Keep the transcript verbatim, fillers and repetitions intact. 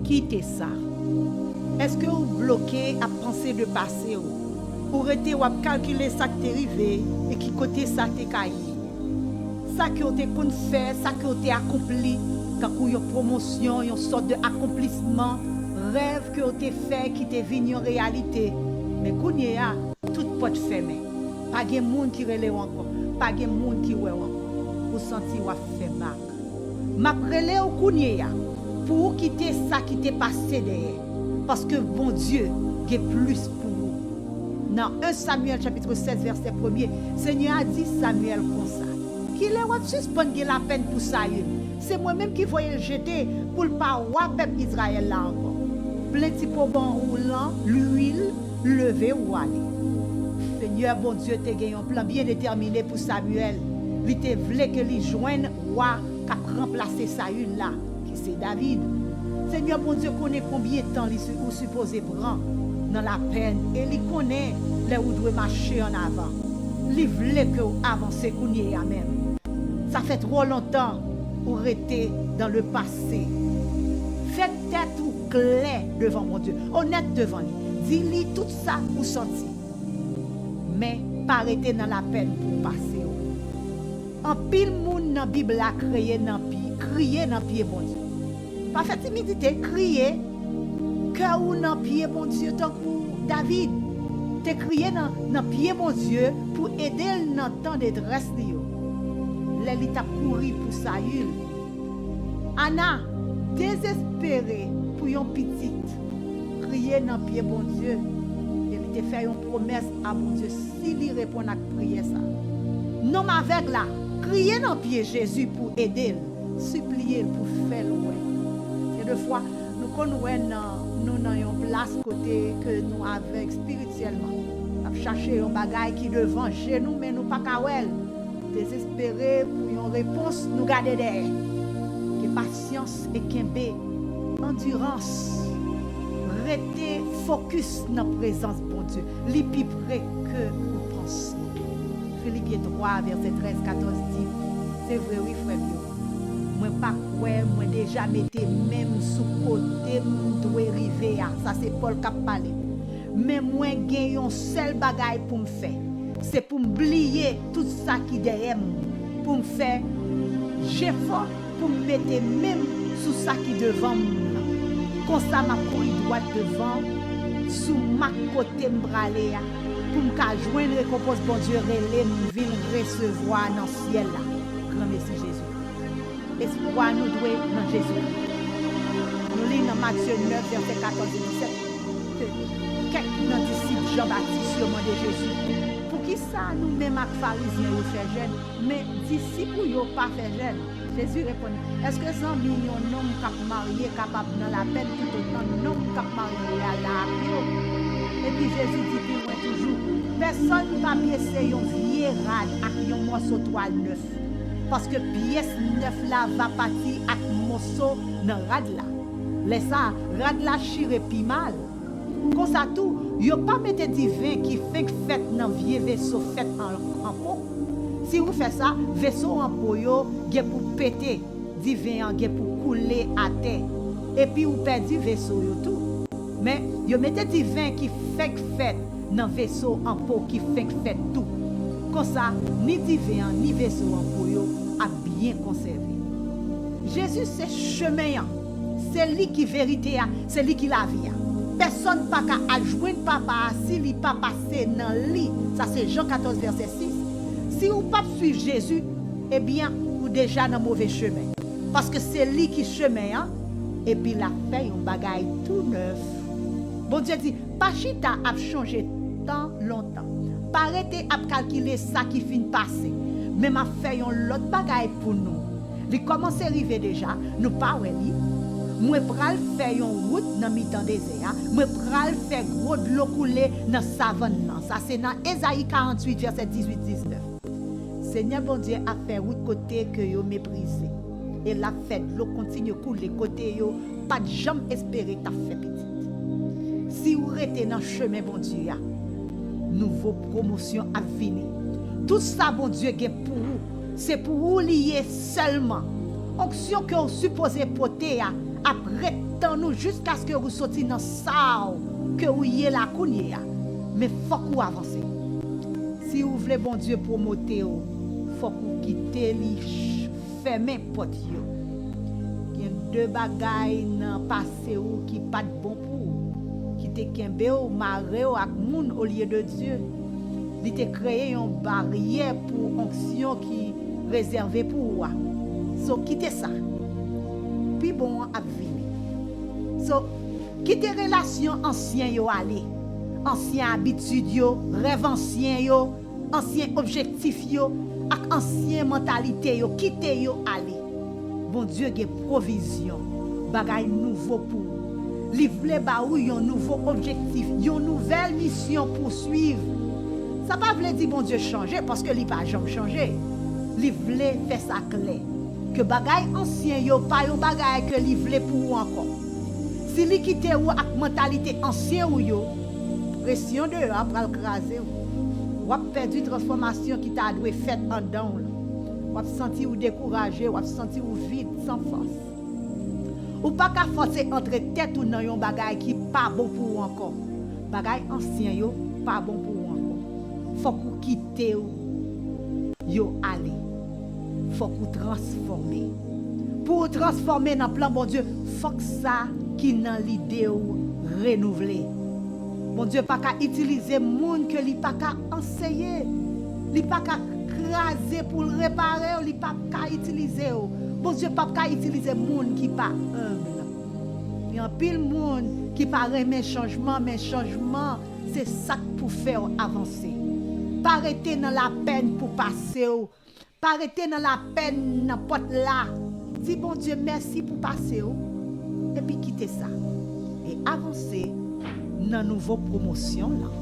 Kite sa. Èske ou bloke ap panse de pase w? Ou rete w ap kalkile sa k te rive e ki kote sa te ka ye? Sa ke w te konn fè, sa ke w te akonpli, tankou yon pwomosyon, yon sòt de akonplisman, rèv ke w te fè ki te vin yon reyalite. Men kounye a, tout pòt fèmen. Pa gen moun ki rele w ankò. Pa gen moun ki wè w ankò. Ou santi w ap fè mak. M ap rele w kounye a pou ou kite sa ki te pase dèyè, paske Bondye gen plis pou ou. Nan en Samyèl chapit sèz vèsè premye, Senyè a di Samyèl konsa: Kilè w ap sispann gen lapèn pou Sayil? Se mwen menm ki voye l jete pou l pa wa pèp Izrayèl la ankò. Plen ti poban ou lan lwil, leve ou ale. Senyè Bondye te gen yon plan byen detèmine pou Samyèl. Li te vle ke li jwenn wa k ap ranplase Sayil la, ki se David. Senyè Bondye konnen konbyen tan li si-, ou sipoze pran nan lapèn e li konnen lè ou dwe mache ann avan. Li vle ke w avanse kounye a menm. Sa fè twò lontan ou rete dans le passé. Fè tèt ou klè devan Bondye, onèt devan li. Di li tout sa ou santi. Men pa rete nan lapèn pou w pase w. Anpil moun nan Bib la kriye nan pye, kriye nan pye Bondye. Pa fè timidite, kriye. Kè ou nan pye Bondye tankou David te kriye nan, nan pye Bondye pou ede l nan tan detrès li yo. Lè li t ap kouri pou Sayil, Ana dezespere pou yon pitit, kriye nan pye Bondye, e li te fè yon pwomès a Bondye si li reponn ak priyè sa. Nonm avèg la kriye nan pye Jezi pou ede l, sipliye l pou fè l wè. Gen de fwa, nou konn wè nan, nou nan yon plas kote ke nou avèg espirityèlman. N ap chache yon bagay ki devan je nou, men nou pa ka wè l. Dezespere pou yon repons, nou gade dèyè. Gen pasyans e kenbe andirans. Rete fokis nan prezans Bondye. Li pi pre ke ou panse. Filipyen twa, vèsè trèz, katòz di, se vre wi, frè m yo. Mwen pa kwè mwen deja mete men m sou kote m dwe rive a. Sa se Pòl k ap pale. Men mwen gen yon sèl bagay pou m fè. Se pou m bliye tout sa ki dèyè m, pou m fè jefò pou m mete men m sou sa ki devan m nan. Konsa, m ap kouri dwat devan, sou mak kote m prale a, pou m ka jwenn rekonpans Bondye rele m vin resevwa nan syèl la. Granmesi Jezi. Espwa nou dwe nan Jezikri. Nou li nan Matye nèf, vèsè katòz e disèt, ke kèk nan disip Jan Batis yo mande Jezi: Poukisa nou menm ak Farizyen yo fè jèn, men disip ou yo pa fè jèn? Jezi reponn: Èske zanmi yon nonm k ap marye kapab nan lapèn toutotan nonm k ap marye a la ak yo? Epi Jezi di pi lwen toujou: Pèsonn pa pyese yon vye rad ak yon mòso twal nèf, paske pyès nèf la va pati ak moso nan rad la. Lè sa a, rad la chire pi mal. Konsa tou, yo pa mete diven ki fenk fèt nan vye veso fèt an, an po. Si ou fè sa, veso an po yo gen pou pete, diven an gen pou koule atè, epi ou pèdi veso yo tou. Men, yo mete diven ki fenk fèt nan veso an po ki fenk fèt tou. Konsa, ni diven an, ni veso an po yo ap byen konsève. Jezi se chemen an, se li ki verite a, se li ki lavi a. Pèsonn pa ka al jwenn Papa a si li pa pase nan li. Sa se Jan katòz, vèsè sis. Si ou p ap swiv Jezi, ebyen, ou deja nan move chemen. Paske se li ki chemen an, epi l ap fè yon bagay tou nèf. Bondye di: Pa chita ap chonje tan lontan. Pa rete ap kalkile sa ki fin pase. Men m ap fè yon lòt bagay pou nou. Li kòmanse rive deja, nou pa wè li. Mwen pral fè yon wout nan mitan dezè a. Mwen pral fè gwo dlo koule nan savann nan. Sa se nan Ezayi karanntuit, vèsè dizuit, diznèf. Senyè Bondye ap fè wout kote ke yo meprize. E l ap fè dlo kontinye koule kote yo pa t janm espere t ap fè pitit. Si w rete nan chemen Bondye a, nouvo pwomosyon ap vini. Tout sa Bondye gen pou ou, se pou ou li ye sèlman. Onksyon ke w sipoze pote a ap ret tann ou jiskaske ou soti nan sa w ke ou ye la kounye a. Men fòk ou avanse. Si ou vle Bondye pwomote w, fòk ou kite li ch- fèmen pòt yo. Gen de bagay nan pase ou ki pa t bon pou ou, ki te kenbe w, mare w ak moun olye de Dye. Li te kreye yon baryè pou onksyon ki rezève pou ou a. So, kite sa. Pi bon an ap vini. So, kite relasyon ansyen yo ale. Ansyen abitid yo, rèv ansyen yo, ansyen objektif yo, ak ansyen mantalite yo, kite yo ale. Bondye gen pwovizyon, bagay nouvo pou ou. Li vle ba ou yon nouvo objektif, yon nouvèl misyon pou swiv. Sa pa vle di Bondye chanje, paske li pa janm chanje. Li vle fè sa klè ke bagay ansyen yo pa yon bagay ke li vle pou ou ankò. Si li kite ou ak mantalite ansyen ou yo, presyon deyò a pral kraze w. W ap pèdi transfòmasyon ki ta dwe fèt anndan w la. W ap santi w dekouraje, w ap santi w vid, san fòs. Ou pa ka fòse antre tèt ou nan yon bagay ki pa bon pou ou ankò. Bagay ansyen yo pa bon pou ou ankò. Fòk ou kite yo ale. Fòk ou transfòme. Pou ou transfòme nan plan Bondye, fòk sa ki nan lide w renouvle. Bondye pa ka itilize moun ke li pa ka anseye. Li pa ka kraze pou l repare w, li p ap ka itilize w. Bondye p ap ka itilize moun ki pa enb. Gen anpil moun ki pa renmen chanjman, men chanjman se sa k pou fè w avanse. Pa rete nan lapèn pou pase w. Pa rete nan lapèn nan pòt la. Di Bondye mèsi pou pase w, epi kite sa. E avanse nan nouvo pwomosyon lan.